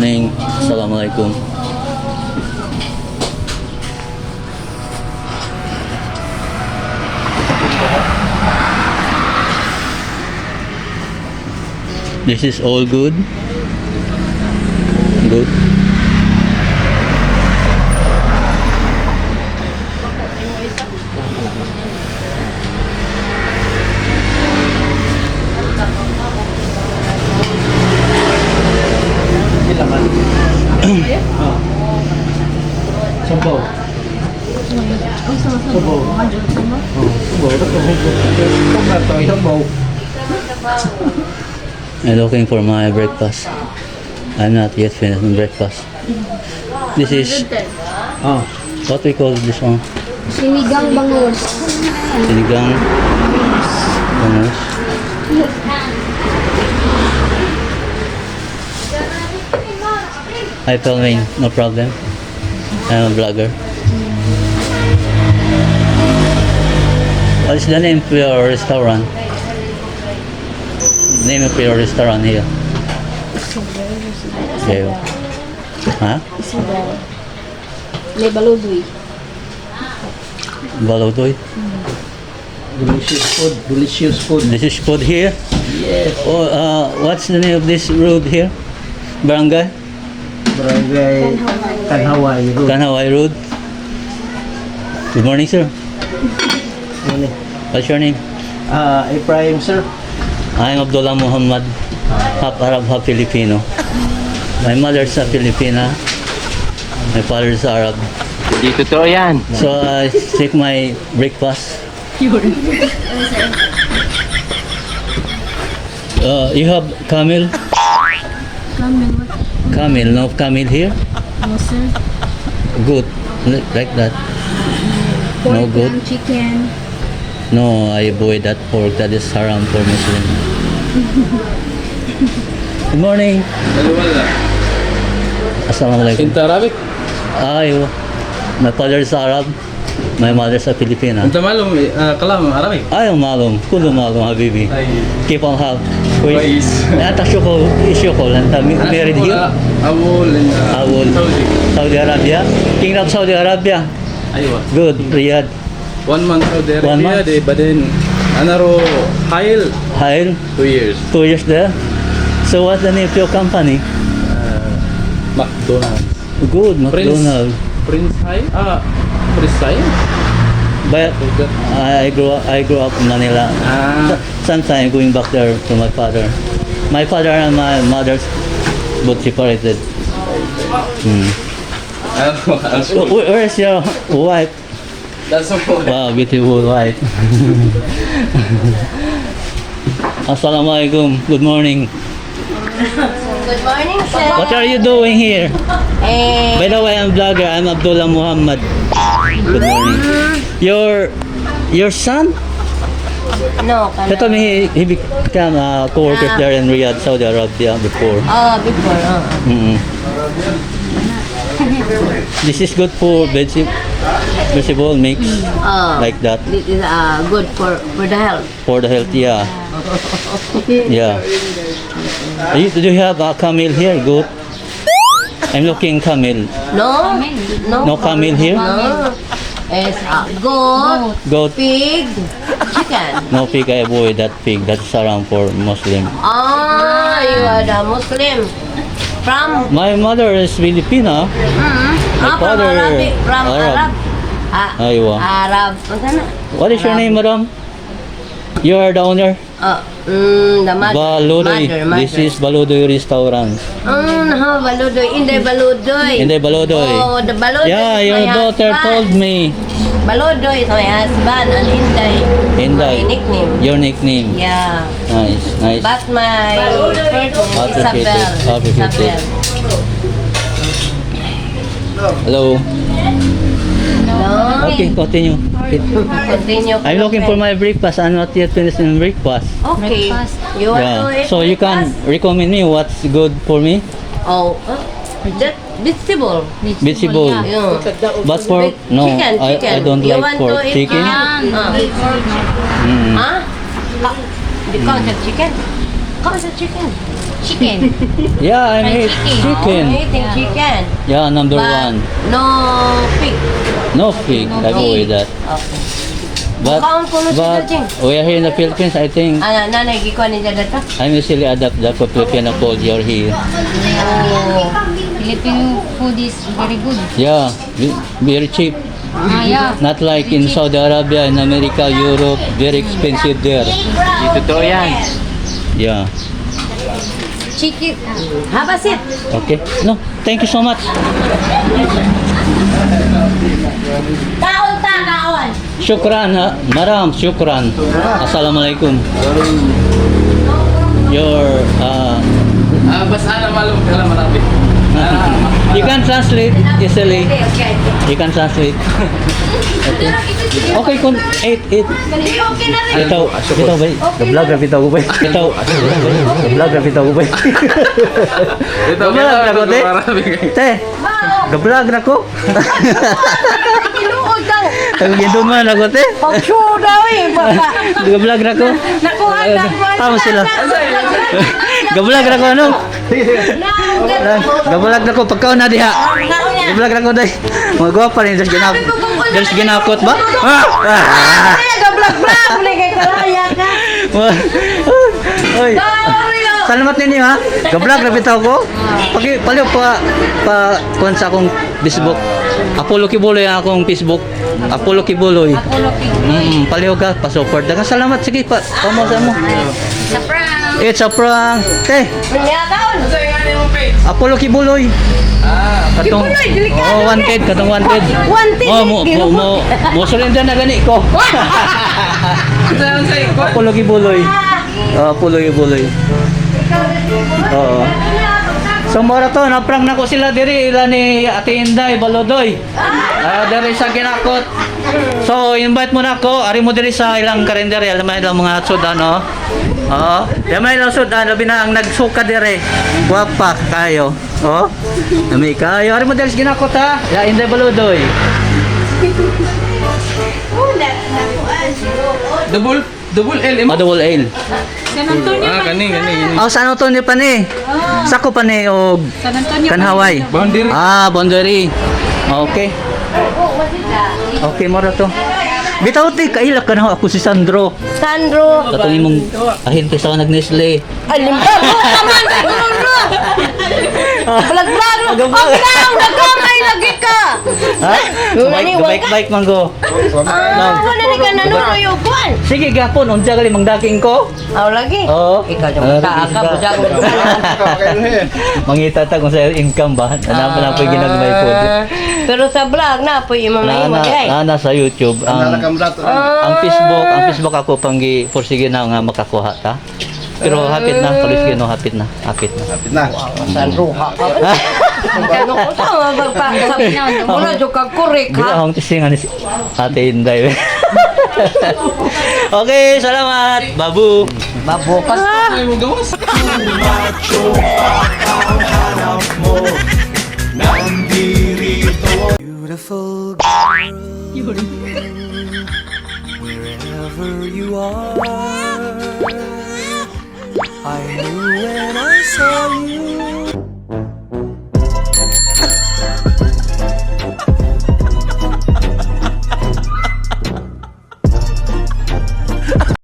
Morning. Assalamualaikum. This is all good. Good. Sila man. Ah. Sabaw. Sabaw. Oh, sabaw. Sabaw. I'm looking for my breakfast. I'm not yet finished my breakfast. This is Ah. what we call this one. Sinigang bangus. Sinigang. Bangus. I filming, no problem. I'm a vlogger. What is the name of your restaurant? Name of your restaurant here. Okay. Huh? Isabel. May baludoy. Balodoy. Delicious food. Delicious food. This is food here. Yes. Oh, what's the name of this road here? Barangay? Barangay Tanhaway Road. Kanaway Road. Good morning, sir. Ano eh? What's your name? Ah, Ibrahim, sir. I'm Abdullah Muhammad, half Arab, half Filipino. My mother's a Filipina. My father's Arab. Hindi totoo yan. So I take my breakfast. You have camel? Camel, what? Camel, no camel here? No, sir. Good, like that. Pork No good. lang, chicken. No, I avoid that pork. That is haram for Muslim. Good morning. Wala. Assalamualaikum. Inta Arabic? Ay, my father is Arab. My mother is a Filipina. انت معلوم آه، كلام عربي؟ أيوة معلوم، كله معلوم حبيبي. طيب. كيف الحال؟ كويس. أنت شغل إيش شغل؟ أنت married here? اول أول. سعودي. Saudi Arabia? Kingdom Saudi Arabia. ايوه. Good. Riyadh. 1 month Saudi One Arabia. month. بعدين انا رو حايل Hail. 2 years. 2 years there. So what's the name of your company? ماكدونالدز. Good, Prince. McDonald. Prince هاي اه Prince هاي. But I grew up in Manila. Ah. Sometimes going back there to my father. My father and my mother both separated. Where is your wife? That's all. Wow, beautiful wife. Assalamualaikum. Good morning. Good morning, sir. What are you doing here? Eh, By the way, I'm vlogger. I'm Abdullah Muhammad. Good morning. Your son? No, kana. He told me he became a co-worker there in Riyadh, Saudi Arabia before. Oh, before. Oh. This is good for vegetable mix Oh. like that This is good for the health. For the health. Yeah. Do you have a camel here? Good. I'm looking camel. No? No. No camel here? No. It's goat, Goat. Pig, chicken. No pig. I avoid that pig. That's haram for Muslim. Ah, you are the Muslim. From My mother is Filipina. My Ah, from father, Arabic, from Arab. Arab. Ah, Aywa. Arab. Ano na? What is your name, madam? You are the owner? The mother. Baludoy. Mother, mother. This is Baludoy Restaurant. No, Baludoy. Hindi Baludoy. Hindi Baludoy. Oh, the Baludoy Yeah, is your my daughter husband. told me. Baludoy is my husband and Inday. Inday. My nickname. Your nickname. Yeah. Nice, nice. But my first name Appreciate Isabel. it. Appreciate it. Isabel. Hello. No. Okay, continue. Continue. I'm looking for my breakfast. I'm not yet finished in breakfast. Okay. You want to Yeah. eat So you can breakfast? recommend me what's good for me? Oh, that vegetable. Vegetable. Yeah. But for no, Chicken, chicken. I don't You like want pork to eat chicken. chicken? Ah. Huh? Because of chicken. Because of chicken. Chicken. Yeah, I'm Fried eat chicken. chicken. Oh, eating chicken. Yeah, number But one. no pig. No pig. No I avoid pig. that. Okay. But, Mukhaon ko no sila, but Jing. we are here in the Philippines. I think Ana, nanay, gikuha ni dada. I'm easily adapt the Filipino culture here. Oh. Filipino food is very good. Yeah, very cheap. Ah, yeah. Not like in Saudi Arabia, in America, Europe, very expensive there. Di totoo yan. Yeah. Chicken. Have a seat. Okay. No, thank you so much. Kaon ta, kaon. Shukran, ha? Maram, shukran. Assalamualaikum. Your, Ah, bas ana malum kalam Arabic. Ah, you can translate easily. Okay. You can translate. Okay. Okay, kung eight, eight. Okay na rin. Ito, ito ba? Ga-vlog ra bitaw ko ba? Ito, ga-vlog ra bitaw ko ba? Ito, Ga-vlog ra ko, te. Arabic. Te, ga-vlog ra ko. Tinuod daw. Tagginduman ako, te. Pag-sure daw eh. Baka. Ga-vlog ra ko. Nakuha na. Tama sila. Ga-vlog ra ko, ano? Ga-vlog ra ko pagkaon na diha. Ga-vlog ra ko day. Mga gwapa rin just ginap. Just ginakot ba? Ah! Ah! Ga-vlog-vlog. Ni kay kalaya ka. Oy. Salamat ninyo ha. Ga-vlog ra bitaw ko. Paki paliw pa pa kuan sa akong Facebook. Apollo Kibuloy ang akong Facebook. Apollo Kibuloy. Apollo Kibuloy. Paliw ka, pa-support ka. Salamat sige pa. Pamo sa mo. Sa prank. It's a prank. Te, Unya kaon. Apollo Kibuloy. Ah, Katong Kibuloy, delikado Oh, wanted, katong wanted. Wanted, Oh, mo mo mo, mo surrender na gani ko. saan sa ikon? Apollo Kibuloy. Oh, Apollo Kibuloy. Oo. So mora to, na-prank na ko sila diri ila ni Ate Inday Balodoy. Ah, diri sa Ginakot. So invite mo na ako, ari mo diri sa ilang karenderi, alam mo ilang mga sudan, oh. Oo. Damay ilang sudan, labi na ang nagsuka diri. Gwapa kayo. Oh. Dami kayo. Ari mo diri sa Ginakot ha. Ya Inday Balodoy. Double, double L, imo? Oh, double L. San Antonio Ah, pa kani, ni, kani, kani. Oh, San Antonio pa ni. Sako pa ni og San Antonio pa Kanhaway. Boundary. Ah, boundary. Okay. Okay, mora to. Bitaw ti kaila ka na ako si Sandro. Sandro. Katong imong ahente sa nag Nestle. Alimba mo ka man. Sandro. Vlog-vlog. Okay lang. Nagkamay lagi ka. Ha? Wala Bike ni, wala. bike bike man go. Ah, wala na ka nanuno kuan. Sige gapon unsa gali mangdaking ko? Aw lagi. Oo. Ikaw dyan, ka bujang. Mangita ta kung sa income ba. Ana pa na po ginagmay po. Ah, pero sa vlog na po yung mga Nana, imo ay. nana sa YouTube ang ang Facebook ako panggi porsige na nga makakuha ta. Pero hapit na, tuloy sige no, hapit na, hapit na. Na. Sandro ha ka. Ano ko sa magpa wala jud ka korek Bila ha. akong tisingan ni si Ate Inday. Okay, salamat. Babu. Babo ka. Ay, mo gawas. Beautiful girl, wherever you are, I knew when I saw you.